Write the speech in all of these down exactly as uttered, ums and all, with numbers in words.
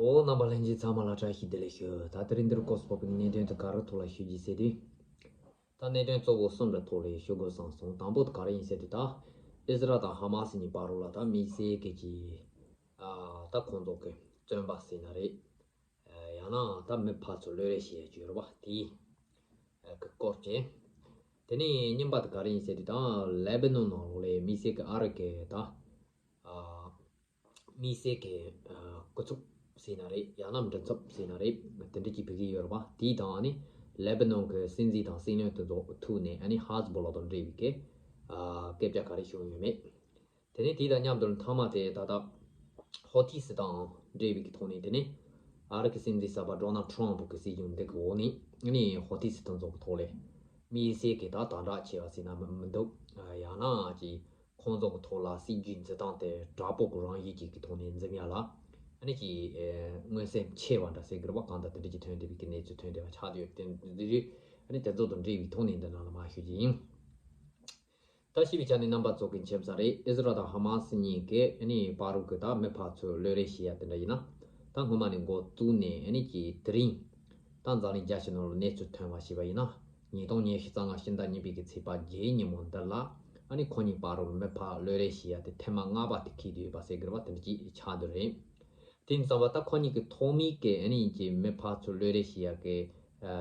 ཨོ། རྣམ་པ་ལྷན་རྒྱས་ཚང་མ་ལ་བཀྲ་ཤིས་བདེ་ལེགས་ཞུ། ད་དེ་རིང་འདིར་ཀོ་སི་པོ་པི་གི་གནད་དོན་དུ་ག་རེ་ཐོག་ལ་ཞུ་རྒྱུ་ཟེར་དུས། ད་གནད་དོན་གཙོ་བོ་གསུམ་རེ་ཐོག་ལ་ཞུ་དགོས་བསམ་སོང་། དང་པོ་དེ་ག་རེ་ཡིན་ཟེར་དུས། ད་ཨི་ཟི་རལ་དང་ཧ་མ་སི་གཉིས་བར་ལ་ད་དམིགས་བསལ་གྱི་ཅིག་ཨ་ད་ཁོང་ཚོ་གི་བཙོན་པ་ཟེར་ན་རེད། ཡང་ན་ད་མི་ཕར་ཚུར་གློད་རེས་བྱེད་ཡ་ཅིག་ཡོད་རེད་པ། དེའི་གི་སྐོར་བྱས། དེ་ནས་གཉིས་པ་དེ་ག་རེ་ཡིན་ཟེར་དུས། ད་ལེ་བྷ་ནོན་ནང་ལོགས་ལ་དམིགས་བསལ་གྱི་ཨ་རི་གི་ད་ཨ་དམིགས་བསལ་གྱི་ཨ་སྐུ་ཚབ་ཟེར་ན་རེད། ཡང་ན་མགྲིན་ཚབ་ཟེར་ན་རེད། དེ་འདྲ་ཅིག་ཕེབས་ཀྱི་ཡོད་རེད་པ། དེའི་ཐོག་ནས་ལེ་བྷ་ནོན་གྱི་སྲིད་འཛིན་དང་སྲིད་བློན་དེ་ཚོ་ཐུག་ནས་ཨ་ནི་ཧ་ཟི་བོ་ལ་དང་འབྲེལ་བའི་གི་ཨ་སྐད་ཆ་ག་རེ་བྱུང་ཡོད་མེད། དེ་ནས་དེ་དང་མཉམ་དུ་མཐའ་མ་དེ་ད་ལྟ་ཧོ་ཐི་སི་དང་འབྲེལ་བའི་གི་ཐོག་ནས། དེ་ནས་ཨ་རི་གི་སྲིད་འཛིན་གསར་པ་ཌོ་ནལ་ཌི་ཊརམ་ཕི་གི་སྲིད་གཞུང་འདི་གི་འོག་ནས་ཨ་ནི་ཧོ་ཐི་སི་དེ་ཚོ་གི་ཐོག་ལ་དམིགས་བསལ་གྱི་ད་དམ་དྲག་ཆེ་བ་ཟེར་ན་མི་མི་འདུག་ཡང་ན་ཅིག་ཁོང་ཚོ་གི་ཐོག་ལ་སྲིད་ཇུས་འཛིན་སྟངས་དེ་དྲག་པོ་གི་རང་བཞིན་ཅིག་གི་ཐོག་ནས་འཛིན་ཡ་ལ་ཨ་ནི་ཅིག་མངོན་གསལ་ཆེ་བ་འདྲ་ཟེར་གི་རེད་པ། གང་ལྟར་དེ་འདྲ་ཅིག་ཐོན་བསྡད་པའི་གི་གནས་ཚུལ་ཐོན་བསྡད་པ་ཆགས་བསྡད་ཡོད། དེ་འདི་རིགས་ཨ་ནི་དེ་ཚོ་དང་འབྲེལ་བའི་ཐོག་ནས་འདི་ནང་ལ་མར་ཞུ་རྒྱུ་ཡིན། ད་ཤེས་པའི་ཆ་ནས་རྣམ་པ་ཚོ་གི་མཁྱེན་གསལ་རེད། ཨི་ཟི་རལ་དང་ཧ་མ་སི་གཉིས་ཀྱི་ཨ་ནི་བར་དུ་གི་ད་མི་ཕར་ཚུར་གློད་རེས་བྱེད་ཡ་དེ་འདྲ་ཡིན་ན། ད་སྔོན་མ་ནས་འགོ་བཙུགས་ནས་ཨ་ནི་ཅིག་དེ་རིང་ད་འཛམ་གླིང་རྒྱ་ཆེ་ནང་ལ་གནས་ཚུལ་ཐོན་པ་ཞིག་པ་ཡིན་ན། ཉིས་སྟོང་ཉི་ཤུ་རྩ་ལྔ་ཕྱི་ཟླ་གཉིས་པའི་གི་ཚེས་པ་བརྒྱད་ཉིན་མོ་འདི་ལ་ཨ་ནི་ཁོ་གཉིས་བར་དུ་མི་ཕར་གློད་རེས་བྱེད་ཡ་དེ་ཐེངས་མ་ལྔ་པ་དེ་འཁེལ་བསྡད་ཡོད་པ་ཟེར་གི་རེད་པ། དེ་འདྲ་ཅིག་ཆགས་བསྡད་རེད། དེ་ཡིན་ཙང་པ་ད་ཁོ་གཉིས་ཀྱི་ཐོག་མའི་གི་ཨ་ནི་ཀྱི་མི་ཕར་ཚུར་གློད་རེས་བྱེད་ཡ་གི་ཨ་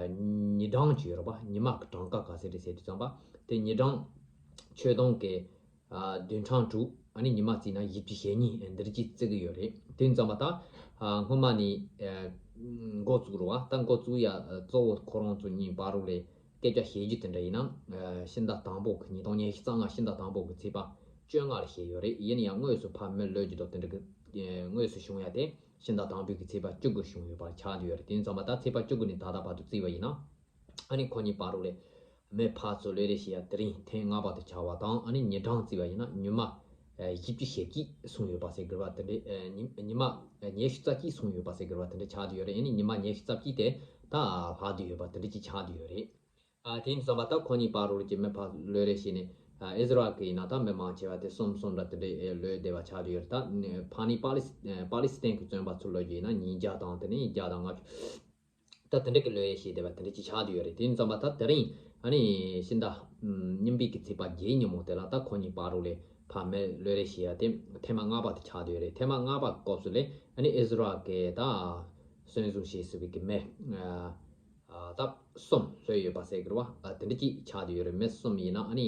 ཉིན་གྲངས་ཅིག་ཡོད་རེད་པ། ཉི་མ་གི་གྲངས་ཀ་ག་ཚོད་རེད་ཟེར་དུས་ཙམ་པ་དེ་ཉིན་གྲངས་ཆོད་སྡོམ་གི་ཨ་བདུན་ཕྲག་དྲུག་ཨ་ནི་ཉི་མ་བརྩིས་ན་བཞི་བཅུ་ཞེ་གཉིས་འདིར་གྱིས་བརྩི་གི་ཡོད་རེད། དེ་ཡིན་ཙང་པ་ད་ཨ་སྔོན་མ་ནས་ཨ་འགོ་བཙུགས་རེད་པ། ད་འགོ་བཙུགས་ཡ་གཙོ་བོ་ཁོ་རང་ཚོ་གཉིས་བར་དུ་ལ་སྐད་ཆ་བཤད་རྒྱུ་དེ་འདྲ་ཡིན་ན། ཨ་ཕྱི་ཟླ་དང་པོ་གི་ཉིས་སྟོང་ཉི་ཤུ་རྩ་ལྔ་ཕྱི་ཟླ་དང་པོ་གི་ཚེས་པ་བཅོ་ལྔ་ལ་བཤད་ཡོད་རེད། ཡིན་ན་ཡང་དངོས་སུ་ཕར་མི་གློད་རྒྱུ་དང་དེ་འདྲ་གི་དངོས་སུ་བྱུང་ཡ་དེ་ཕྱི་ཟླ་དང་པོའི་གི་ཚེས་པ་བཅུ་དགུ་བྱུང་ཡོད་པ་ཆགས་བསྡད་ཡོད་རེད། དེ་ཡིན་ཙང་པ་ད་ཚེས་པ་བཅུ་དགུ་ནས་ད་ལྟ་བར་དུ་བརྩིས་པ་ཡིན་ན། ཨ་ནི་ཁོ་གཉིས་བར་དུ་ལ་མི་ཕར་ཚུར་གློད་རེས་བྱེད་ཡ་དེ་རིང་ཐེངས་ལྔ་པ་དེ་ཆགས་པ་དང་། ཨ་ནི་ཉིན་གྲངས་བརྩིས་པ་ཡིན་ན་ཉི་མ་ཨ་བཞི་བཅུ་ཞེ་གཅིག་སོང་ཡོད་པ་ཟེར་གི་རེད་པ། དེ་འདྲ་ཨ་ཉི་ཉི་མ་ཉི་ཤུ་རྩ་གཅིག་སོང་ཡོད་པ་ཟེར་གི་རེད་པ། དེ་འདྲ་ཆགས་བསྡད་ཡོད་རེད། ཨ་ནི་ཉི་མ་ཉི་ཤུ་རྩ་གཅིག་དེ་ད་ལྷག་བསྡད་ཡོད་པ་དེ་འདྲ་ཅིག་ཆགས་བསྡད་ཡོད་རེད། ཨ་དེ་ཡིན་ཙང་པ་ད་ཁོ་གཉིས་བར་དུ་ལ་ཀྱི་མི་ཕར་གློད་རེས་བྱས་ནས། ཨ་ཨི་ཟི་རལ་གི་ཡིན་ན་ད་མི་མང་ཆེ་བ་དེ་གསུམ་གསུམ་འདྲ་དེ་འདྲ་ཨེ་གློད་བསྡད་པ་ཆགས་བསྡད་ཡོད་རེད། ད་ནི་ཕ་ནི་པ་ལི་སི་པ་ལི་སི་ཐན་གྱི་བཙོན་པ་ཚོ་གློད་རྒྱུ་ཡིན་ན་ཉིས་བརྒྱ་དང་དེ་ནས་བརྒྱ་དང་ལྔ་བཅུ། ད་དེ་འདྲ་གི་གློད་རེས་བྱས་བསྡད་པ་དེ་འདྲ་ཅིག་ཆགས་བསྡད་ཡོད་རེད། དེ་ཡིན་ཙང་པ་ད་དེ་རིང་ཨ་ནི་ཕྱི་ཟླ་གཉིས་པའི་གི་ཚེས་པ་བརྒྱད་ཉིན་མོ་དེ་ལ་ད་ཁོ་གཉིས་བར་དུ་ལ་ཕར་མི་གློད་རེས་བྱེད་ཡ་དེ་ཐེངས་མ་ལྔ་པ་དེ་ཆགས་བསྡད་ཡོད་རེད། ཐེངས་མ་ལྔ་པ་གི་སྐབས་སུ་ལ་ཨ་ནི་ཨི་ཟི་རལ་གི་ད་གསོན་བཟུང་བྱས་ཟིན་པའི་གི་མི་ཨ་ཨ་ད་གསུམ་ལྷོད་ཡོད་པ་ཟེར་གི་རེད་པ། ཨ་དེ་འདྲ་ཅིག་ཆགས་བསྡད་ཡོད་རེད། མི་གསུམ་ཡིན་ན་ཨ་ནི་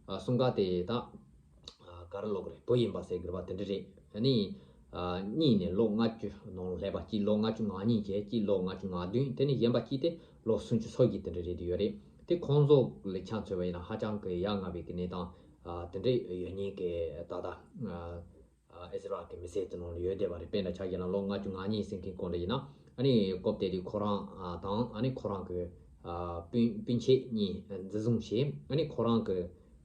ཨ་གསུམ་ཀ་དེ་ད་ཨ་ག་རེ་ལབ་དགོས་རེད། བུ་ཡིན་པ་ཟེར་གི་རེད་པ། དེ་འདྲ་རེད། ཨ་ནི་ཨ་གཉིས་ནི་ལོ་ལྔ་བཅུ་ནང་སླེབས་པ། གཅིག་ལོ་ལྔ་བཅུ་ང་གཉིས་བྱས། གཅིག་ལོ་ལྔ་བཅུ་ང་བདུན། དེ་ནི་གཞན་པ་གཅིག་དེ་ལོ་སུམ་ཅུ་སོ་བརྒྱད་དེ་འདྲ་རེད་དེ་ཡོད་རེད། དེ་ཁོང་ཚོ་ལ་ཆ་མཚོན་པ་ཡིན་ན་ཧ་ཅང་གི་ཡ་ང་བའི་གི་གནས་སྟངས་ཨ་དེ་འདྲ་ཡོད་མཁན་གི་ད་ལྟ་ཨ་ཨི་ཟི་རལ་གི་མི་སེར་དེ་ནང་ལ་ཡོད་བསྡད་པ་རེད། དཔེར་ན་ཆ་བཞག་ན་ལོ་ལྔ་བཅུ་ང་གཉིས་ཟེར་མཁན་སྐོར་འདྲ་ཡིན་ན། ཨ་ནི་སྐབས་དེ་དུས་ཁོ་རང་ཨ་དང་ཨ་ནི་ཁོ་རང་གི་ཨ་སྤུན་སྤུན་མཆེད་གཉིས་འཛིན་བཟུང་བྱས། ཨ་ནི་ཁོ་རང་གི་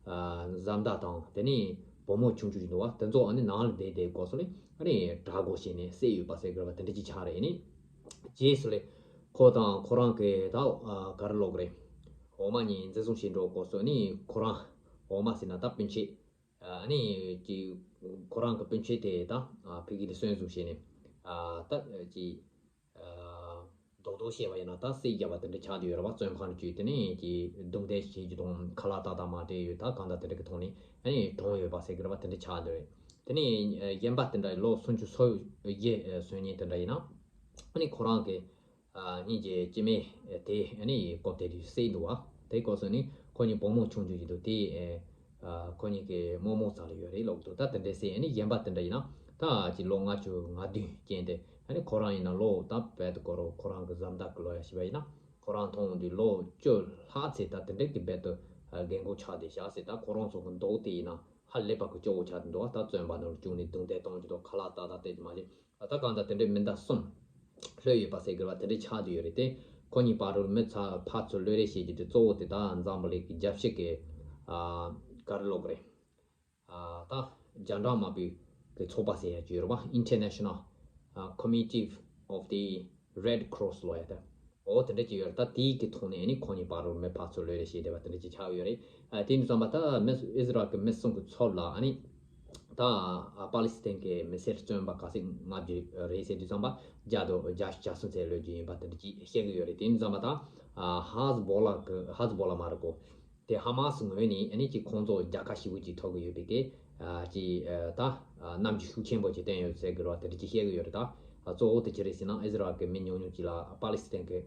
ཨ་བཟའ་ཟླ་དང་དེ་ནས་བུ་མོ་ཆུང་ཆུང་ཞིག་འདུག་པ། དེ་ཚོ་ཨ་ནི་ནང་ལ་བསྡད་བསྡད་སྐབས་སུ་ལ་ཨ་ནི་དྲག་རྒོལ་བྱས་ནས་བསད་ཡོད་པ་ཟེར་གི་རེད་པ། དེ་འདྲ་ཅིག་ཆགས་རེད། ཨ་ནི་རྗེས་སུ་ལ་ཁོ་དང་ཁོ་རང་གི་ད་ཨ་ག་རེ་ལབ་དགོས་རེད། འོག་མ་གཉིས་འཛིན་བཟུང་བྱས་འགྲོ་སྐབས་སུ་ཨ་ནི་ཁོ་རང་འོག་མ་ཟེར་ན་ད་སྤུན་མཆེད་ཨ་ནི་ཀྱི་ཁོ་རང་གི་སྤུན་མཆེད་དེ་ད་ཨ་ཕ་གི་ལ་གསོན་བཟུང་བྱས་ནས་ཨ་ད་ཀྱི་ཨ་རྡོག་རྡོག་བཤད་པ་ཡིན་ན་ད་བསད་བརྒྱབ་པ་དེ་འདྲ་ཆགས་བསྡད་ཡོད་རེད་པ། བཙོན་ཁང་ནས་བཅུག་དེ་ནས་ཀྱི་རྡུང་རྡེག་བྱེད་རྒྱུ་དང་ཁ་ལག་ཏག་ཏག་མ་སྤྲད་ཡོད། ད་གང་ལྟར་དེ་འདྲ་གི་ཐོག་ནས་ཨ་ནི་གྲོངས་ཡོད་པ་ཟེར་གི་རེད་པ། དེ་འདྲ་ཆགས་བསྡད་རེད། དེ་ནས་ཨ་གཞན་པ་དེ་འདྲ་ལོ་སུམ་ཅུ་སོ་བརྒྱད་སོན་མཁན་དེ་འདྲ་ཡིན་ན་ཨ་ནི་ཁོ་རང་གི་ཨ་གཉིས་ཀྱི་སྐྱེ་དམན་དེ་ཨ་ནི་སྐབས་དེ་དུས་བསད་འདུག་པ། དེ་སྐབས་སུ་ནི་ཁོ་གཉིས་བུ་མོ་ཆུང་ཆུང་ཞིག་འདུག་དེ་ཨ་ཁོ་གཉིས་ཀྱི་རྨོ་མོ་རྩ་ལ་ཡོད་རེད་ལབ་འདུག་ད་དེ་འདྲས་བསད། ཨ་ནི་གཞན་པ་དེ་འདྲ་ཡིན་ན་ད་ཅིག་ལོ་ལྔ་བཅུ་ང་བདུན་ཅན་དེ། ཨ་ནི་ཁོ་རང་ཡིན་ན་ལོ་ད་བལ་དུ་སྐོར་རོ་ཁོ་རང་གི་བཟའ་ཟླ་གི་ལོ་ཡ་བྱས་པ་ཡིན་ན་ཁོ་རང་མཐོང་དུས་ལོ་བཅུ་ལྷག་ཚེ་ད་དེ་འདྲས་ཀྱི་བལ་དུ་ཨ་རྒན་གོག་ཆགས་བསྡད་བཞག་ཟེར། ད་ཁོ་རང་ཚོ་གི་མདོག་དེ་ཡིན་ན་ཧ་ལས་པ་གི་སྐྱོ་བོ་ཆགས་བསྡད་འདུག་ད་བཙོན་པ་ནང་ལ་བཅུག་ནས་རྡུང་རྡེག་གཏོང་རྒྱུ་དང་ཁ་ལག་ཏག་ཏག་སྟེར་རྒྱུ་མ་བྱས། ད་གང་ལྟར་དེ་འདྲའི་མི་ཟླ་གསུམ་ལྷོད་ཡོད་པ་ཟེར་གི་རེད་པ། དེ་འདྲའི་ཆགས་བསྡད་ཡོད་རེད་དེ། ཁོ་གཉིས་བར་དུ་མི་ཚ་ཕར་ཚུར་གློད་རེས་བྱེད་རྒྱུ་དེ་གཙོ་བོ་དེ་ད་འཛམ་བུ་གླིང་གི་རྒྱལ་སྤྱི་གི་ཨ་ག་རེ་ལབ་དགོས་རེད། ཨ་ད་རྒྱ་གྲམ་དམར་པོའི་གི་ཚོགས་པ་ཟེར་ཡ་ཅིག་ཡོད་རེད་པ། International Committee of the Red Cross ལབ་ཡ་དེ། འོ་དེ་འདྲ་ཅིག་ཡོད་རེད། ད་དེའི་གི་ཐོག་ནས་ཨ་ནི་ཁོ་གཉིས་བར་དུ་མི་ཕར་ཚུར་གློད་རེས་བྱས་བསྡད་པ་དེ་འདྲ་ཅིག་ཆགས་ཡོད་རེད། ཨ་དེ་ནས་བཟུང་པ་ད་མི་ཨི་ཟི་རལ་གི་མི་གསུམ་གི་ཚབ་ལ་ཨ་ནི་ ད་ཨ་པ་ལི་སི་ཐན་གྱི་མི་སེར་བཙོན་པ་ག་ཚད་ལྔ་བཅུ་རེད་ཟེར་དུས་ཙམ་པ་བརྒྱ་དང་བརྒྱད་ཅུ་གྱ་གསུམ་ཙམ་ལོས་རྒྱུ་ཡིན་པ་དེ་འདྲ་ཅིག་བཤད་ཀྱི་ཡོད་རེད། དེ་ཡིན་ཙམ་པ་ད་ཨ་ཧ་ཛི་བོ་ལ་གི་ཧ་ཛི་བོ་ལ་མ་རེད་གོ། དེ་ཧ་མ་སི་ངོས་ནས་ཨ་ནི་ཅིག་ཁོང་ཚོ་རྒྱལ་ཁ་ཞེ་པོ་ཅིག་ཐོབ་ཀྱི་ཡོད་པའི་གི་ཨ་ཅིག་ཨ་ད་ཨ་རྣམ་འགྱུར་ཤུགས་ཆེན་པོ་ཅིག་བསྟན་ཡོད་ཟེར་གི་རེད་བ། དེ་འདྲ་ཅིག་བཤད་ཀྱི་ཡོད་རེད། ད་གཙོ་བོ་དེ་ཅི་རེད་ཟེར་ན་ཨི་ཛི་རལ་གི་མི་ཉུང་ཉུང་ཅིག་ལ་པ་ལི་སི་ཐན་གི་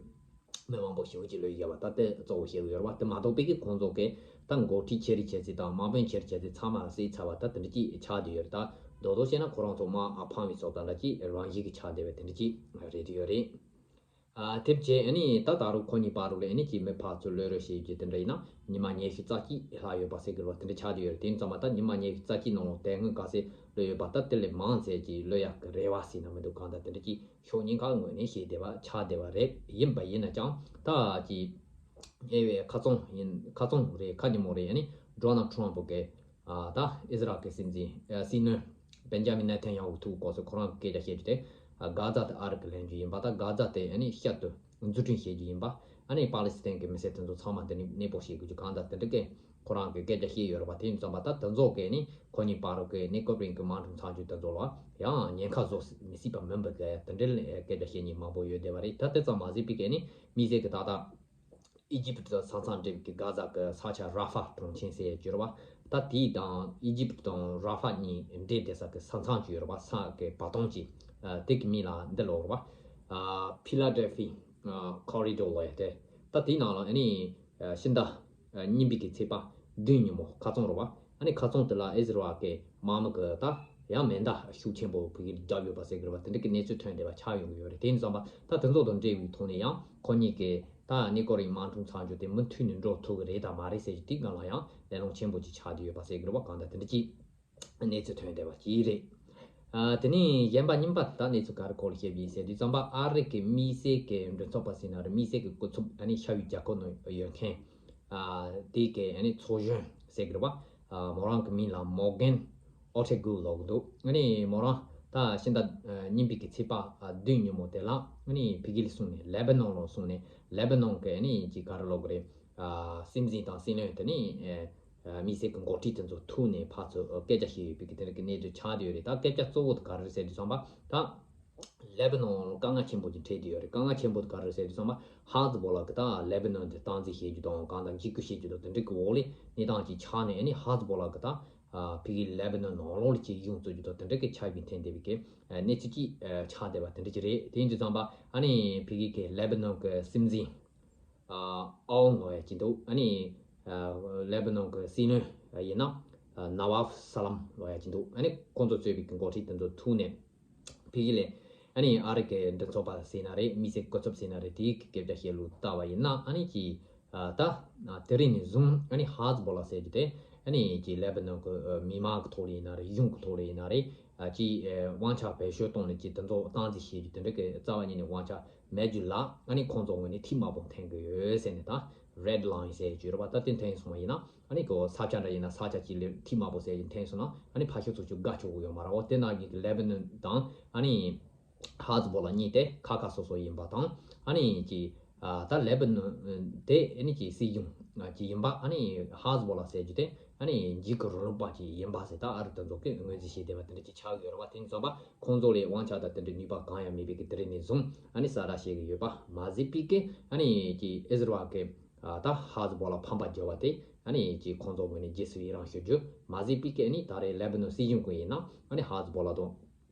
མི་མང་པོ་ཞེ་པོ་ཅིག་ལོས་ཡོད་པ་ད་དེ་གཙོ་བོ་བཤད་ཀྱི་ཡོད་རེད་བ། དེ་མ་གཏོགས་པའི་གི་ཁོང་ཚོ་གི་ད་འགོ་ཁྲིད་ཆེ་རིགས་ཆེ་ཚད་དང་དམག་དཔོན་ཆེ་རིགས་ཆེ་ཚད་ཚང་མ་ལ་བསད་ཚར་བ་ད་དེ་འདྲ་ཅིག་ཆགས་བསྡད་ཡོད་རེད། ད་མདོར་བསྡུས་བཤད་ན་ཁོ་རང་ཚོ་དམག་ཨ་ཕམ་པའི་ཚོགས་དང་ལ་ཅིག་རང་བཞིན་གྱི་ཆགས་བསྡད་པའི་དེ་འདྲ་ཅིག་རེད་དེ་ཡོད་རེད། ཨ་དེབ་བྱས་ཨ་ནི་ད་ད་རུང་ཁོ་གཉིས་བར་དུ་ལས་ཨ་ནི་ཅིག་མི་ཕར་ཚུར་གློད་རོགས་བྱེད་རྒྱུ་དེ་འདྲ་ཡིན་ན་ཉི་མ་ཉི་ཤུ་རྩ་གཅིག་ལྷག་ཡོད་པ་ཟེར་གི་རེད་བ། དེ་འདྲ་ཆགས་བསྡད་ཡོད་རེད། དེ་ཡིན་ཙང་མ་ད་ཉི་མ་ཉི་ཤུ་རྩ་གཅིག་ནང་ལ་དེ་སྔོན་ག་ཚད་གློད་ཡོད་པ་ད་དེ་ལས་མང་ཙམ་ཅིག་གློད་ཡག་གི་རེ་བ་ཟེར་ན་མི་འདུག་གང་ལྟར་དེ་འདྲ་ཅིག་ཕྱོགས་གཉིས་ཀ་ངོས་ནས་བཤད་བསྡད་པ་ཆགས་བསྡད་པ་རེད། ཡིན་པ་ཡིན་ན་ཀྱང་ད་ཅིག་ཉེ་བའི་ཁ་རྩང་ཡིན་ཁ་རྩང་རེད་ཁ་ཉིན་མོ་རེད། ཨ་ནི་ཌོ་ནལ་ཊམ་ཕ་གི་ཨ་ད་ཨི་ཛི་རལ་གི་སྲིད་འཛིན་ཨ་སྲིད་བློན་བེན་ཇ་མིན་ནེ་ཐན་ཡ་ཧུ་ཐུག་སྐབས་སུ་ཁོ་རང་གི་སྐད་ཆ་བཤད་རྒྱུ་དེ་ཨ་གྷ་ཛ་དེ་ཨ་རི་གི་ལེན་རྒྱུ་ཡིན་པ་ད་གྷ་ཛ་དེ་ཨ་ནི་བསྐྱར་དུ་འཛུགས་སྐྲུན་བྱེད་རྒྱུ་ཡིན་པ། ཨ་ནི་པ་ལི་སི་ཐན་གི་མི་སེར་དེ་ཚོ་ཚང་མ་དེ་ནི་གནས་སྤོ་བྱེད་དགོས་རྒྱུ་གང་ལྟར་དེ་འདྲ་གི་ཁོ་རང་གི་སྐད་ཆ་བཤད་ཡོད་རེད་པ། དེ་ཡིན་ཙང་མ་ད་དེ་ཚོ་གི་ནི་ཁོ་གཉིས་བར་དུ་གི་གནས་སྐབས་རིང་གི་དམག་འཁྲུག་མཚམས་འཇོག་དེ་ཚོ་ལ་ཡང་ཉེན་ཁ་བཟོ་མི་སྲིད་པ་མིན་པ་གི་དེ་འདྲའི་སྐད་ཆ་བཤད་མཁན་མང་པོ་ཡོད་བསྡད་པ་རེད། ད་དེ་ཙམ་མ་ཟད་པའི་གི་ནི་དམིགས་བསལ་གི་ད་ལྟ་ཨི་ཇིབ་དང་ས་མཚམས་འབྲེལ་བའི་གྷ་ཛ་གི་ས་ཆ་ར་ཧྥ་གྲོང་ཁྱེར་ཟེར་ཡ་ཅིག་ཡོད་རེད་བ། ད་དེ་དང་ཨི་ཇིབ་དང་ར་ཧྥ་གཉིས་འབྲེལ་བསྡད་ས་གི་ས་མཚམས་ཅིག་ཡོད་རེད་བ། ས་གི་བར་སྟོང་ཅིག་ཨ་དེ་གི་མིང་ལ་འདི་ལབ་རེད་བ། ཨ་ཕི་ལ་ཌེལ་ཕི་ཨ་ཁོ་རི་ཌོར་ལབ་ཡ་དེ། ད་དེའི་ནང་ལ་ཨ་ནི་ཨ་ཕྱི་ཟླ་ཨ་གཉིས་པའི་གི་ཚེས་པ་བདུན་ཉིན་མོ་ཁ་རྩང་རེད་བ། ཨ་ནི་ཁ་རྩང་དེ་ལ་ཨི་ཛི་རལ་གི་དམག་མི་གི་ད་ཡང་མེ་མདའ་ཤུགས་ཆེན་པོ་ཕ་གིར་བརྒྱབ་ཡོད་པ་ཟེར་གི་རེད་བ། དེ་འདྲ་གི་གནས་ཚུལ་ཐོན་བསྡད་པ་ཆགས་ཡོང་གི་ཡོད་རེད། དེ་ཡིན་ཙང་མ་ད་དེ་ཚོ་དང་འབྲེལ་བའི་ཐོག་ནས་ཡང་ཁོ་གཉིས་ཀྱི་ད་གནས་སྐབས་རིང་དམག་འཁྲུག་མཚམས་འཇོག་དེ་མུ་མཐུད་ནས་འགྲོ་ཐུབ་ཀྱི་རེད་དམ་མ་རེད་ཟེར་གྱི་དེའི་སྒང་ལ་ཡང་གླེང་སློང་ཆེན་པོ་ཅིག་ཆགས་བསྡད་ཡོད་པ་ཟེར་གྱི་རེད་བ། གང་ལྟར་དེ་འདྲ་ཅིག་གནས་ཚུལ་ཐོན་བསྡད་པ་ཅིག་རེད། ཨ་དེ་ནས་གཞན་པ་རྙིང་པ་ད་གནས་ཚུལ་ག་རེ་སྐོར་ལ་བཤད་པ་ཡིན་ཟེར་དུས་ཙམ་པ་ཨ་རི་གི་དམིགས་བསལ་གྱི་མགྲིན་ཚབ་པ་ཟེར་ན་རེད། དམིགས་བསལ་གྱི་སྐུ་ཚབ་ཨ་ནི་ཤར་ཡུལ་རྒྱལ་ཁབ་ནང་ཡོད་མཁན་ཨ་དེ་གི་ཨ་ནི་ཚོགས་གཞོན་ཟེར་གྱི་རེད་བ། ཨ་མོ་རང་གི་མིང་ལ་མོར་གན་ཨོ་ཊེ་གུ་ལབ་ཀྱི་འདུག་ཨ་ནི་མོ་རང་ད་ཕྱི་ཟླ་ཨ་གཉིས་པའི་གི་ཚེས་པ་ཨ་བདུན་ཉིན་མོ་དེ་ལ་ཨ་ནི་ཕ་གི་ལ་སོང་ནས་ལེ་བྷ་ནོན་ལ་སོང་ནས་ལེ་བྷ་ནོན་གི་ཨ་ནི་ཅིག་ག་རེ་ལབ་དགོས་རེད། ཨ་སྲིད་འཛིན་དང་སྲིད་བློན་དེ་ནི་ཨ་དམིགས་བསལ་གྱི་འགོ་ཁྲིད་དེ་ཚོ་ཐུག་ནས་ཕར་ཚུར་སྐད་ཆ་བཤད་ཡོད་པའི་གི་དེ་འདྲ་གི་གནས་ཚུལ་ཆགས་བསྡད་ཡོད་རེད། ད་སྐད་ཆ་གཙོ་བོ་དེ་ག་རེ་རེད་ཟེར་དུས་ཙམ་པ་ད་ལེ་བྷ་ནོན་ལ་དཀའ་ངལ་ཆེན་པོ་ཅིག་འཕྲད་བསྡད་ཡོད་རེད། དཀའ་ངལ་ཆེན་པོ་དེ་ག་རེ་རེད་ཟེར་དུས་ཙམ་པ་ཧ་ཛི་བོ་ལ་གི་ད་ལེ་བྷ་ནོན་དེ་སྟངས་འཛིན་བྱེད་རྒྱུ་དང་གང་ལྟར་འཇིགས་སྐུལ་བྱེད་རྒྱུ་དང་དེ་འདྲ་གི་འོག་ལ་གནས་སྟངས་ཅིག་ཆགས་ནས་ཨ་ནི་ཧ་ཛི་བོ་ལ་གི་ད་ཕ་གི་ལེ་བྷ་ནོན་ནང་ལོགས་ལ་ཅིག་གཞུང་བཙུགས་རྒྱུ་དང་དེ་འདྲ་གི་ཆགས་ཡོད་པའི་ཐད་འདས་པའི་གི་གནས་ཚུལ་ཅིག་ཆགས་བསྡད་པ་དེ་འདྲ་ཅིག་རེད། དེ་ཡིན་དུས་ཙམ་པ་ཨ་ནི་ཕ་གི་གི་ལེ་བྷ་ནོན་གི་སྲིད་འཛིན་ཨ་ཨའོན་ལབ་ཡ་ཅིག་འདུག་ཨ་ནི་ཨ་ལེ་བྷ་ནོན་གི་སྲིད་བློན་ཡིན་ན་ཨ་ནཱ་ཝབ་ས་ལམ་ལབ་ཡ་ཅིག་འདུག་ཨ་ནི་ཁོང་ཚོ་གཙོས་པའི་གི་འགོ་ཁྲིད་དེ་ཚོ་ཐུག་ནས་ཕ་གི་ལ་ཨ་ནི་ཨ་རི་གི་མགྲིན་ཚབ་པ་ཟེར་ན་རེད། དམིགས་བསལ་སྐུ་ཚབ་ཟེར་ན་རེད། དེའི་གི་སྐད་ཆ་བཤད་ལུགས་ལྟ་བ་ཡིན་ན་ཨ་ནི་ཅིག་ཨ་ད་ཨ་དེ་རིང་ནས་བཟུང་ཨ་ནི་ཧ་ཛི་བོ་ལ་ཟེར་རྒྱུ་དེ་ཨ་ནི་ཅིག་ལེ་བྷ་ནོན་གི་ཨ་མི་མང་གི་ཐོག་ལ་ཡིན་ན་རེད། གཞུང་གི་ཐོག་ལ་ཡིན་ན་རེད། ཨ་ཅིག་ཨ་དབང་ཆ་བེད་སྤྱོད་གཏོང་ནས་ཅིག་དེ་ཚོ་སྟངས་འཛིན་བྱེད་རྒྱུ་དེ་འདྲ་གི་རྩ་བ་ཉིད་ནས་དབང་ཆ་མེད་རྒྱུ་ལ་ཨ་ནི་ཁོང་ཚོ་ངོས་ནས་ཐིག་དམར་པོ་འཐེན་གི་ཡོད་ཟེར་ནས། ད་རེད་ལའིན་ཟེར་རྒྱུ་རེད་པ། ད་དེ་འཐེན་སོང་བ་ཡིན་ན་ཨ་ནི་ཁོ་ས་ཆ་འདྲ་ཡིན་ན་ས་ཆ་གཅིག་ལ་ཐིག་དམར་པོ་ཟེར་གྱི་འཐེན་སོང་ན་ཨ་ནི་ཕར་ཕྱོགས་ཚོ་ཅིག་བཀག་ཆོག་གི་ཡོད་མ་རེད། འོ་དེ་ནང་བཞིན་གྱི་ལེ་བྷ་ནོན་དང་ཨ་ནི་ཧ་ཛི་བོ་ལ་གཉིས་དེ་ཁག་ཁག་སོ་སོ་ཡིན་པ་དང་། ཨ་ནི་ཅིག་ཨ་ད་ལེ་བྷ་ནོན་དེ་ཨ་ནི་ཅིག་སྲིད་གཞུང་ཅིག་ཡིན་པ། ཨ་ནི་ཧ་ཛི་བོ་ལ་ཟེར་རྒྱུ་དེ་ཨ་ནི་འཇིགས་སྐུལ་རིང་ལུགས་པ་ཅིག་ཡིན་པ་ཟེར་ད་ཨ་རི་དེ་ཚོ་གིས་ངོས་འཛིན་བྱས་བསྡད་པ་དེ་འདྲ་ཅིག་ཆགས་ཡོད་རེད་པ། དེ་ཡིན་ཙང་པ་ཁོང་ཚོ་ལ་དབང་ཆ་དང་དེ་འདྲའི་ནུས་པ་གང་ཡང་མེད་པའི་གི་དེ་རིང་ནས་བཟུང་ཨ་ནི་གསལ་བསྒྲགས་བྱེད་ཀྱི་ཡོད་པ་མ་ཟད་པའི་གི་ཨ་ནི་ཅིག་ཨི་ཟི་རལ་གི་ཨ་ད་ཧ་ཛི་བོ་ལ་ཕམ་པ་བརྒྱབ་པ་དེ་ཨ་ནི་ཅིག་ཁོང་ཚོ་ངོས་ནས་རྗེས་སུ་ཡི་རང་ཞུ་རྒྱུ་མ་ཟད་པའི་གི་ཨ་ནི་ད་རེས་ལེ་བྷ་ནོན་སྲིད་གཞུང་གི་ཡིན་ན་ཨ་ནི་ཧ་ཛི་བོ་ལ་དང་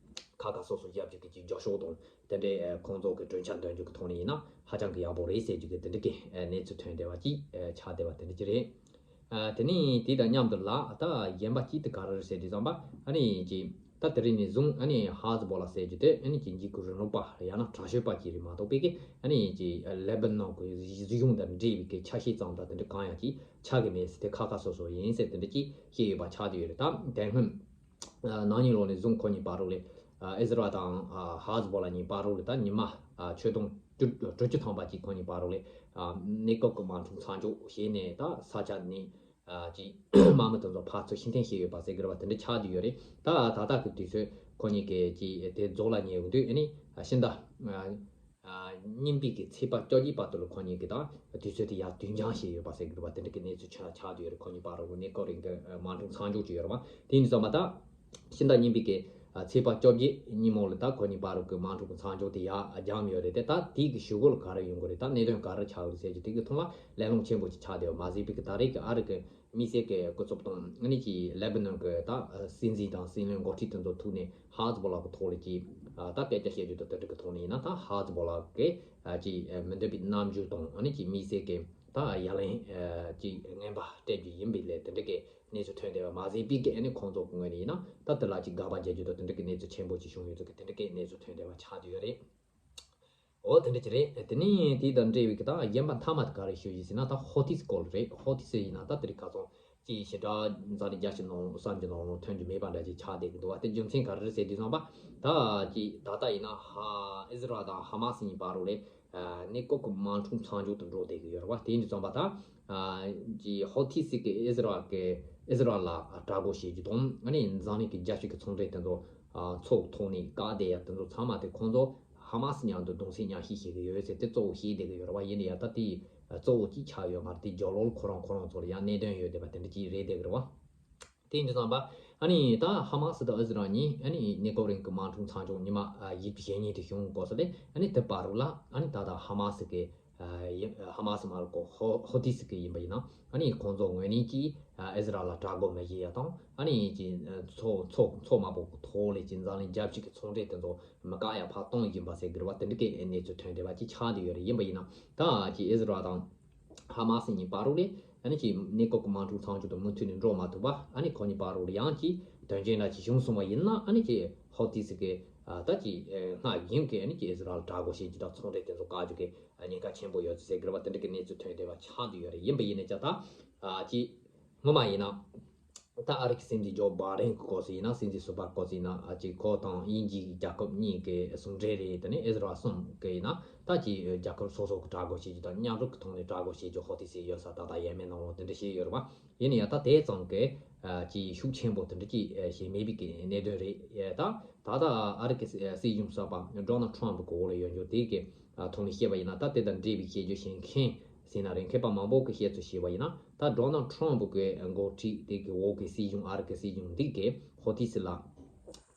ཁག་ཁག་སོ་སོ་རྒྱབ་རྒྱུ་གི་ཅིག་རྒྱབ་སྐྱོར་དང་དེ་འདྲའི་ཨ་ཁོང་ཚོ་གི་གྲོས་འཆར་འདོན་རྒྱུ་གི་ཐོག་ནས་ཡིན་ན་ཧ་ཅང་གི་ཡག་པོ་རེད་ཟེར་རྒྱུ་གི་དེ་འདྲ་གི་ཨ་གནས་ཚུལ་ཐོན་བསྡད་པ་ཅིག་ཨ་ཆགས་བསྡད་པ་དེ་འདྲ་ཅིག་རེད། ཨ་དེ་ནས་དེ་དང་མཉམ་དུ་ལ་ད་གཞན་པ་གཅིག་དེ་ག་རེ་རེད་ཟེར་དུས་ཙམ་པ་ཨ་ནི་ཅིག་ད་དེ་རིང་ནས་བཟུང་ཨ་ནི་ཧ་ཛི་བོ་ལ་ཟེར་རྒྱུ་དེ་ཨ་ནི་ཅིག་འཇིགས་སྐུལ་རིང་ལུགས་པ་ཡང་ན་དྲག་ཤོས་པ་ཅིག་རེད་མ་གཏོགས་པའི་གི་ཨ་ནི་ཅིག་ལེ་བྷ་ནོན་གི་གཞུང་དང་འབྲེལ་བའི་གི་ཆ་ཤས་ཙམ་དང་དེ་འདྲ་གང་ཡང་ཅིག་ཆགས་ཀྱི་མེད་ཟེར་དེ་ཁག་ཁག་སོ་སོ་ཡིན་ཟེར་དེ་འདྲ་ཅིག་བཤད་ཡོད་པ་ཆགས་བསྡད་ཡོད་རེད། ད་དེ་སྔོན་ནང་ཉིན་ལོ་ནས་བཟུང་ཁོ་གཉིས་བར་རོགས་ལས་ཨི་ཟི་རལ་དང་ཧ་ཛི་བོ་ལ་གཉིས་བར་རོགས་ལས་ད་ཉི་མ་ཆོད་དོན་དྲུག་ཅུ་ཐམ་པ་ཅིག་ཁོ་གཉིས་བར་རོགས་ལས་གནས་སྐབས་ཀྱི་དམག་འཁྲུག་མཚམས་འཇོག་བྱས་ནས་ད་ས་ཆ་ནས་ཅིག་དམག་མི་དེ་ཚོ་ཕར་ཚུར་ཕྱིར་འཐེན་བྱས་ཡོད་པ་ཟེར་གི་རེད་པ། དེ་འདྲ་ཆགས་བསྡད་ཡོད་རེད། ད་ད་ལྟ་གི་དུས་ཚོད་ཁོ་གཉིས་ཀྱི་ཅིག་དེ་རྫོགས་ལ་ཉེ་འོང་དུས་ཨ་ནི་ཕྱི་ཟླ་ཨ་གཉིས་པའི་གི་ཚེས་པ་བཅོ་བརྒྱད་བར་དུ་ལ་ཁོ་གཉིས་ཀྱི་ད་དུས་ཚོད་དེ་ཡར་བསྟུད་འགྱངས་བྱས་ཡོད་པ་ཟེར་གི་རེད་པ། དེ་འདྲ་གི་གནས་ཚུལ་ཆགས་ཆགས་བསྡད་ཡོད་རེད། ཁོ་གཉིས་བར་རོགས་གནས་སྐབས་རིང་གི་དམག་འཁྲུག་མཚམས་འཇོག་བྱས་ཡོད་རེད་པ། དེ་ཡིན་དུས་ཙམ་པ་ད་ ཕྱི་ཟླ་གཉིས་པའི་གི་ཚེས་པ་བཅོ་བརྒྱད་ཉིན་མོ་ལ་ད་ཁོ་གཉིས་བར་གི་དམག་འཁྲུག་གི་མཚམས་འཇོག་དེ་ཡར་བརྒྱབ་ཡོད་རེད་དེ། ད་དེའི་གི་གཞུག་གུ་ལ་ག་རེ་ཡོང་གི་རེད། ད་གནད་དོན་ག་རེ་ཆགས་ཡོད་རེད་ཟེར་གྱི་དེ་གི་ཐོག་ལ་གླེང་སློང་ཆེན་པོ་ཅིག་ཆགས་བསྡད་ཡོད་མ་ཟད་པའི་གི་ད་རེས་ཀྱི་ཨ་རི་གི་དམིགས་བསལ་གྱི་སྐུ་ཚབ་དང་ཨ་ནི་ཀྱི་ལེ་བྷ་ནོན་གྱི་ད་སྲིད་འཛིན་དང་སྲིད་བློན་འགོ་ཁྲིད་དེ་ཚོ་ཐུག་ནས་ཧ་ཛ་བོ་ལ་གི་ཐོག་ལ་ཀྱི་ད་སྐད་ཆ་བཤད་རྒྱུ་དང་དེ་འདྲ་གི་ཐོག་ནས་ཡིན་ན་ད་ཧ་ཛ་བོ་ལ་གི་ཀྱི་མི་འདོད་པའི་རྣམ་འགྱུར་དང་ཨ་ནི་ཀྱི་དམིགས་བསལ་གྱི་ད་ཡ་ལན་ཀྱི་ངན་པ་སྤྲད་རྒྱུ་ཡིན་པའི་ལས་དེ་འདྲ་གི་གནས་ཚུལ་ཐོན་བསྡད་པ་མ་ཟད་པའི་གི་ཨ་ནི་ཁོང་ཚོ་གི་ངོས་ནས་ཡིན་ན་ད་དེ་ལ་ཀྱི་དགག་པ་རྒྱག་རྒྱུ་དང་དེ་འདྲ་གི་གནས་ཚུལ་ཆེན་པོ་ཅིག་བྱུང་ཡོད་ཚུལ་གྱི་དེ་འདྲ་གི་གནས་ཚུལ་ཐོན་བསྡད་པ་ཆགས་བསྡད་ཡོད་རེད། འོ་དེ་འདྲ་ཅིག་རེད། དེ་ནས་དེ་དང་འབྲེལ་བའི་གི་ད་རྒན་པ་མཐའ་མ་དེ་ག་རེ་ཞུ་ཡི་ཟེར་ན་ད་ཧོ་ཐིས་སྐོར་རེད། ཧོ་ཐིས་ཡིན་ན་ད་དེ་རིང་ཁ་སང་ཅིག་ཞེ་དྲག་འཛམ་གླིང་རྒྱ་ཆེ་ནང་བསམ་གྱི་ནང་ལོགས་ཐོན་རྒྱུ་མེད་པ་འདྲ་ཅིག་ཆགས་བསྡད་ཀྱི་འདུག་བ། དེ་རྒྱུ་མཚན་ག་རེ་རེད་ཟེར་དུས་ཙམ་པ་ད་ཅིག་ད་ལྟ་ཡིན་ན་ཧ་ཨི་ཟི་རལ་དང་ཧ་མ་སི་གཉིས་བར་ལ་གནས་སྐབས་ཀྱི་དམག་འཁྲུག་མཚམས་འཇོག་ཏུ་འགྲོ་བསྡད་ཀྱི་ཡོད་རེད་བ། དེ་ཡིན་དུས་ཙམ་པ་ད་ཅིག་ཧོ་ཐིས་ཀྱི་ཨི་ཟི་རལ་གྱི་ཨི་ཟི་རལ་ལ་དགྲ་རྒོལ་བྱེད་རྒྱུ་དང་ཨ་ནི་འཛམ་གླིང་གི་རྒྱལ་སྤྱི་གི་ཚོང་འབྲེལ་དེ་ཚོ་ཚོགས་ཐོག་ནས་བཀག་བསྡད་ཡ་དེ་ཚོ་ཚང་མ་དེ་ཁོང་ཚོ་ཧ་མ་སི་མཉམ་དུ་གདུང་སེམས་མཉམ་བསྐྱེད་བྱེད་ཀྱི་ཡོད་ཟེར་དེ་གཙོ་བོ་བཤད་བསྡད་ཀྱི་ཡོད་རེད་བ། ཡིན་ན་ཡང་ད་དེ་གཙོ་བོ་གཅིག་ཆགས་ཡོད་མ་རེད། དེ་རྒྱབ་ལོགས་ལ་ཁོ་རང་ཁོ་རང་ཚོ་ལ་ཡང་གནད་དོན་ཡོད་བསྡད་པ་དེ་འདྲ་ཅིག་རེད་བསྡད་ཀྱི་རེད་བ། དེ་ཡིན་དུས་ཙམ་པ་ཨ་ནི་ད་ཧ་མ་སི་དང་ཨི་ཟི་རལ་གཉིས་ཨ་ནི་གནས་སྐབས་རིང་གི་དམག་འཁྲུག་མཚམས་འཇོག་ཉི་མ་བཞི་བཅུ་ཞེ་གཉིས་དེ་བྱུང་གོ་ས་ལས་ཨ་ནི་དེ་བར་ལ་ཨ་ནི་ད་ལྟ་ཧ་མ་སི་གི་ཧ་མ་སི་མ་རེད་གོ་ཧོ་ཧོ་ཐིས་གི་ཡིན་པ་ཡིན་ན་ཨ་ནི་ཁོང་ཚོ་ངོས་ནས་ཀྱིས་ཨི་ཟི་རལ་ལ་དགྲ་རྒོལ་མི་བྱེད་ཡ་དང་ཨ་ནི་ཀྱི་ཚོགས་ཚོགས་ཚོགས་མང་པོ་གི་ཐོག་ལས་ཀྱི་འཛམ་གླིང་རྒྱལ་སྤྱི་གི་ཚོང་འབྲེལ་དེ་ཚོ་མི་བཀག་ཡ་ཕར་གཏོང་བཞིན་པ་ཟེར་གི་རེད་བ། དེ་འདྲ་གི་གནས་ཚུལ་ཐོན་བསྡད་པ་ཅིག་ཆགས་བསྡད་ཡོད་རེད། ཡིན་པ་ཡིན་ན་ད་ཀྱི་ཨི་ཟི་རལ་དང་ཧ་མ་སི་གཉིས་བར་ལ་ཨ་ནི་ཀྱི་གནས་སྐབས་ཀྱི་དམག་འཁྲུག་མཚམས་འཇོག་དང་མུ་མཐུད་ནས་འགྲོ་མ་ཐུབ་པ་ཨ་ནི་ཁོ་གཉིས་བར་ལ་ཡང་ཀྱི་དོན་རྐྱེན་འདྲ་ཅིག་བྱུང་སོང་བ་ཡིན་ན་ཨ་ནི་ཀྱི་ཧོ་ཐིས་གི་ད་ཀྱི་སྔར་བཞིན་གྱི་ཨ་ནི་ཀྱི་ཨི་ཟི་རལ་དགྲ་རྒོལ་བྱེད་རྒྱུ་དང་ཚོང་འབྲེལ་དེ་ཚོ་བཀག་རྒྱུ་གི་ཉེན་ཁ་ཆེན་པོ་ཡོད་ཚུལ་ཟེར་གི་རེད་བ། དེ་འདྲ་གི་གནས་ཚུལ་ཐོན་བསྡད་པ་ཆགས་བསྡད་ཡོད་རེད། ཡིན་པ་ཡིན་ན་ཀྱང་ད་ཀྱི་སྔོན་མ་ཡིན་ན། ད་ཨ་རི་གི་སྲིད་འཛིན་ཇོ་བྷ་རེན་གི་སྐོར་ཟིག་ཡིན་ན་སྲིད་འཛིན་ཟུར་པ་སྐོར་ཟིག་ཡིན་ན་ཨ་ཅིག་ཁོ་དང་དབྱིན་ཇིའི་རྒྱལ་ཁབ་གཉིས་ཀྱི་ཟུང་འབྲེལ་རེད། དེ་ནས་ཨི་ཟི་རལ་གསུམ་གི་ཡིན་ན་ད་ཅིག་རྒྱལ་ཁབ་སོ་སོ་གི་དགྲ་རྒོལ་བྱེད་རྒྱུ་དང་མཉམ་རུབ་ཀྱི་ཐོག་ནས་དགྲ་རྒོལ་བྱེད་རྒྱུ་ཧོ་ཐིས་སི་ཡོད་ས་ད་ལྟ་ཡས་མས་ནང་ལོགས་དེ་འདྲ་བཤད་ཡོད་རེད་བ། ཡིན་ན་ཡང་ད་དེ་ཙམ་གི་ཅིག་ཤུགས་ཆེན་པོ་དེ་འདྲ་ཅིག་བྱེད་མེད་པའི་གི་གནད་དོན་རེད། ད་ད་ལྟ་ཨ་རི་གི་སྲིད་གཞུང་གསར་པ་ཌོ་ནལ་ཊམ་གི་འོག་ལ་ཡོད་རྒྱུ་དེ་གི་ཐོག་ནས་བཤད་པ་ཡིན་ན་ད་དེ་དང་འབྲེལ་བའི་བཤད་རྒྱུ་བཤད་མཁན་ཟེར་ན་རེད། མཁས་པ་མང་པོ་གིས་བཤད་ཚུལ་བྱས་པ་ཡིན་ན་ད་ཌོ་ནལ་ཊམ་གི་འགོ་ཁྲིད་དེ་གི་འོག་གི་སྲིད་གཞུང་ཨ་རི་གི་སྲིད་གཞུང་འདི་གི་ཧོ་ཐིས་སི་ལ་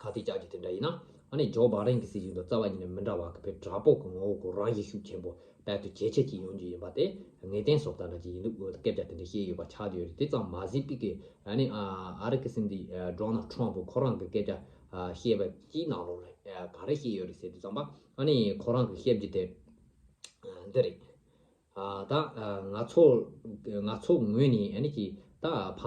ཁ་གཏད་བཅག་རྒྱུ་དེ་འདྲ་ཡིན་ན་ཨ་ནི་ཇོ་བྷ་རེན་གི་སྲིད་གཞུང་དང་རྩ་བ་ཉིད་ནས་མི་འདྲ་བ་གི་བོད་དྲག་པོ་གི་ངོ་བོ་གི་རང་བཞིན་ཤུགས་ཆེན་པོ་དཔལ་དུ་ཇེ་ཆེ་ཅིག་ཡོང་རྒྱུ་ཡིན་པ་དེ་ངེས་གཏན་སོགས་དང་འདྲ་ཅིག་ཡིན་འདུག་སྐད་ཆ་དེ་འདྲ་བཤད་ཡོད་པ་ཆགས་བསྡད་ཡོད་རེད། དེ་ཙམ་མ་ཟད་པའི་གི་ཨ་ནི་ཨ་རི་གི་སྲིད་འཛིན་ཌོ་ནལ་ཊམ་ཁོ་རང་གི་སྐད་ཆ་བཤད་པ་ཅིག་ནང་ལོགས་ལ་ག་རེ་བཤད་ཡོད་རེད་ཟེར་དུས་ཙམ་པ་ཨ་ནི་ཁོ་རང་གི་བཤད་རྒྱུ་དེ་འདི་རེད། ད་ང་ཚོ་ང་ཚོ་ངོས་ནས་ཨ་ནི་ཀྱི་ད་ཕ་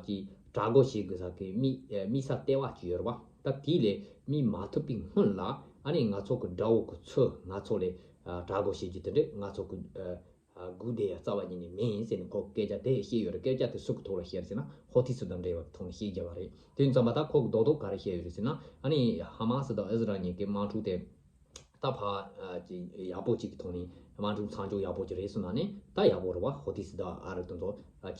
ཀྱི་དྲག་རྒོལ་བྱེད་དགོས་ས་གི་དམིགས་དམིགས་ས་ལྟེ་བ་ཅིག་ཡོད་རེད་བ། ད་དེ་ལས་དམིགས་མ་ཐུབ་པའི་སྔོན་ལ་ཨ་ནི་ང་ཚོ་གི་དགྲ་བོ་གི་ཚུར་ང་ཚོ་ལས་དྲག་རྒོལ་བྱེད་རྒྱུ་དེ་འདྲས་ང་ཚོ་གི་སྒུག་བསྡད་ཡ་རྩ་བ་ཉིད་ནས་མིན་ཟེར་ནས་ཁོ་སྐད་ཆ་དེ་བཤད་ཡོད་རེད། སྐད་ཆ་དེ་སུ་གི་ཐོག་ལ་བཤད་རེད་ཟེར་ན་ཧོ་ཐིས་སི་དང་འབྲེལ་བའི་ཐོག་ནས་བཤད་བརྒྱབ་པ་རེད། དེ་ཙམ་པ་ད་ཁོ་གི་རྡོག་རྡོག་ག་རེ་བཤད་ཡོད་རེད་ཟེར་ན་ཨ་ནི་ཧ་མ་སི་དང་ཨི་ཟི་རལ་གཉིས་ཀྱི་དམག་འཁྲུག་དེ་ད་ཕ་ཅིག་ཡག་པོ་ཅིག་གི་ཐོག་ནས་དམག་འཁྲུག་མཚམས་འཇོག་ཡག་པོ་ཅིག་རེད་གསུངས་ན་ནི་ད་ཡག་པོ་རེད་བ། ཧོ་ཐིས་སི་དང་ཨ་རི་དེ་ཚོ་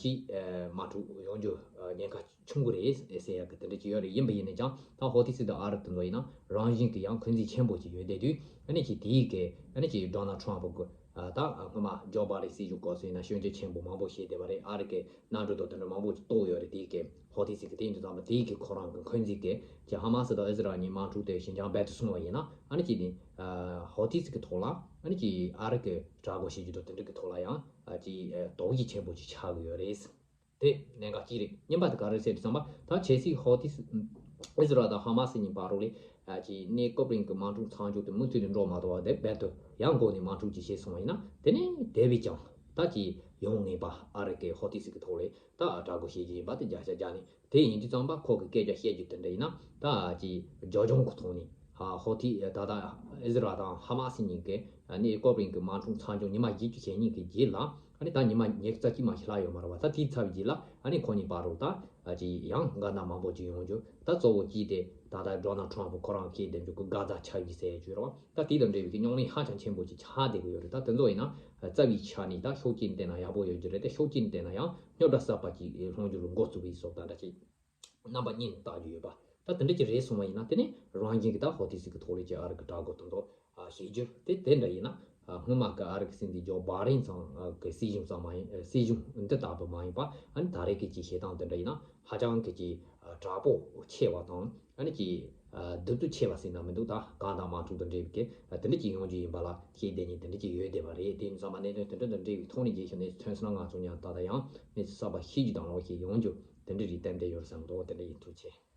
ཅིག་དམག་འཁྲུག་ཡོང་རྒྱུ་ཉེན་ཁ་ཆུང་གི་རེད་ཟེར་ཡག་གི་དེ་འདྲ་ཅིག་ཡོད་རེད། ཡིན་པ་ཡིན་ན་ཀྱང་ད་ཧོ་ཐིས་སི་དང་ཨ་རི་དེ་ཚོ་ཡིན་ན་རང་བཞིན་གྱི་ཡང་འཁོན་འཛིན་ཆེན་པོ་ཅིག་ཡོད་བསྡད་དུས་ཨ་ནི་ཅིག་དེའི་གི་ཨ་ནི་ཅིག་ཌོ་ནལ་ཊམ་གི་ད་སྔོན་མ་ཇོ་བྷ་རེན་སྲིད་གཞུང་སྐོར་སོང་ཡིན་ན་སྐྱོན་བརྗོད་ཆེན་པོ་མང་པོ་བྱས་བསྡད་པ་རེད། ཨ་རི་གི་གནམ་གྲུ་དང་དེ་འདྲ་མང་པོ་ཅིག་གཏོར་ཡོད་རེད། དེའི་གི་ཧོ་ཐིས་སི་གི་དེ་ཡིན་དུས་ཙམ་པ་དེའི་གི་ཁོ་རང་གི་འཁོན་འཛིན་གི་ཅིག་ཧ་མ་སི་དང་ཨི་ཟི་རལ་གཉིས་དམག་འཁྲུག་དེ་ཞི་འཇམ་རྦད་དེ་སོང་བ་ཡིན་ན་ཨ་ནི་ཅིག་ནི་ཧོ་ཐིས་སི་གི་ཐོག་ལ་ཨ་ནི་ཅིག་ཨ་རི་གི་དྲག་རྒོལ་བྱེད་རྒྱུ་དང་དེ་འདྲ་གི་ཐོག་ལ་ཡང་ཅིག་དོགས་གཞི་ཆེན་པོ་ཅིག་ཆགས་ཀྱི་ཡོད་རེད། དེ་གནད་འགག་གཅིག་རེད། གཉིས་པ་དེ་ག་རེ་ཟེར་དུས་ཙམ་པ་ད་གལ་སྲིད་ཧོ་ཐིས་ཨི་ཟི་རལ་དང་ཧ་མ་སི་གཉིས་བར་རོགས་ལས་ཀྱི་གནས་སྐབས་རིང་གི་དམག་འཁྲུག་མཚམས་འཇོག་དེ་མུ་མཐུད་དུ་འགྲོ་མ་ཐུབ་པ་དེ་རྦད་དེ་ཡང་འགོ་ནས་དམག་འཁྲུག་ཅིག་བྱས་སོང་བ་ཡིན་ན་དེ་ནས་དེ་བས་ཀྱང་ད་ཀྱི་ཡོང་ངེས་པ་ཨ་རི་གི་ཧོ་ཐིས་གི་ཐོག་ལས་ད་དྲག་རྒོལ་བྱེད་ཀྱི་ཡིན་པ་དེ་བརྒྱ་ཆ་བརྒྱ་ནས་དེ་ཡིན་དུས་ཙམ་པ་ཁོ་གི་སྐད་ཆ་བཤད་རྒྱུ་དེ་འདྲ་ཡིན་ན་ད་ཀྱི་རྒྱབ་ལྗོངས་གི་ཐོག་ནས་ཧོ་ཐིས་ད་ལྟ་ཨི་ཟི་རལ་དང་ཧ་མ་སི་གཉིས་ཀྱི་གནས་སྐབས་རིང་གི་དམག་འཁྲུག་མཚམས་འཇོག་ཉི་མ་བཞི་བཅུ་ཞེ་གཉིས་ཀྱི་རྗེས་ལ་ཨ་ནི་ད་ཉི་མ་ཉི་ཤུ་རྩ་གཅིག་མ་ཞིག་ལྷག་ཡོད་མ་རེད་བ། ད་དེའི་ཚབ་རྗེས་ལ་ཨ་ནི་ཁོ་གཉིས་བར་རོགས་ད་ཅིག་ཡང་འགལ་ཟླ་མང་པོ་ཅིག་ཡོང་རྒྱུ་ད་གཙོ་བོ་གཅིག་དེ་ད་ལྟ་ཌོ་ནལ་ཊམ་ཁོ་རང་གིས་བཤད་བསྡད་རྒྱུ་གི་གྷ་ཛ་ཆ་བཞག་ཟེར་རྒྱུ་རེད་བ། ད་དེ་དང་འབྲེལ་བའི་གི་རྙོག་གླེང་ཧ་ཅང་ཆེན་པོ་ཅིག་ཆགས་བསྡད་ཀྱི་ཡོད་རེད། ད་དེ་ཚོ་ཡིན་ན་རྩ་བའི་ཆ་ནས་ད་ཤུགས་རྐྱེན་བསྟན་ན་ཡག་པོ་ཡོད་རྒྱུ་རེད། ད་ཤུགས་རྐྱེན་བསྟན་ན་ཡང་རྙོག་དྲ་གསར་པ་ཅིག་སློང་རྒྱུ་ལ་འགོ་བཙུགས་པའི་བཟོ་ལྟ་འདྲ་ཅིག་རྣམ་པ་གཉིས་ནས་བལྟ་རྒྱུ་ཡོད་པ། ད་དེ་འདྲ་ཅིག་རེད་སོང་བ་ཡིན་ན་དེ་ནི་རང་བཞིན་གྱི་ད་ཧོ་ཐིས་སི་གི་ཐོག་ལས་ཀྱི་ཨ་རི་གི་དྲག་རྒོལ་དེ་ཚོ་བྱེད་རྒྱུ་དེ་དེ་འདྲ་ཡིན་ན་སྔོན་མ་གི་ཨ་རི་གི་སྲིད་འཛིན་ཇོ་བྷ་རེན་ཚང་གི་སྲིད་གཞུང་ཙམ་མ་ཡིན། སྲིད་གཞུང་འདི་ལྟ་བུ་མ་ཡིན་པ་ཨ་ནི་ད་རེས་ཀྱི་ཅིག་བྱེད་སྟངས་དེ་འདྲ་ཡིན་ན་ཧ་ཅང་གི་ཅིག་ དྲག་པོ་ཆེ་བ་དང་ཨ་ནི་ཀྱི་ཨ་སྡུག་ཏུ་ཆེ་བ་ཟེར་ན་མི་འདུག་ད་གང་དང་མ་འཁྲུག་དང་འབྲེལ་བའི་གི་ཨ་དེ་འདྲ་ཅིག་ཡོང་རྒྱུ་ཡིན་པ་ལ་ཤེས་བསྡད་མཁན་དེ་འདྲ་ཅིག་ཡོད་བསྡད་པ་རེད། དེ་ཡིན་ཙང་མ་གནད་དོན་དེ་འདྲ་དང་འབྲེལ་བའི་ཐོག་ནས་རྒྱས་ཤིག་གནས་ཚུལ་ཐོན་སོང་ན་ང་ཚོ་ཡང་ད་ལྟ་ཡང་གནས་ཚུལ་གསར་པ་ཤེས་རྒྱུ་དང་ལོག་ཤེས་ཡོང་རྒྱུ་དེ་འདྲ་རིགས་ཏན་ཏན་ཡོད་བསམ་འདུག་དེ་འདྲ་ཡིན། ཐུགས་རྗེ་ཆེ།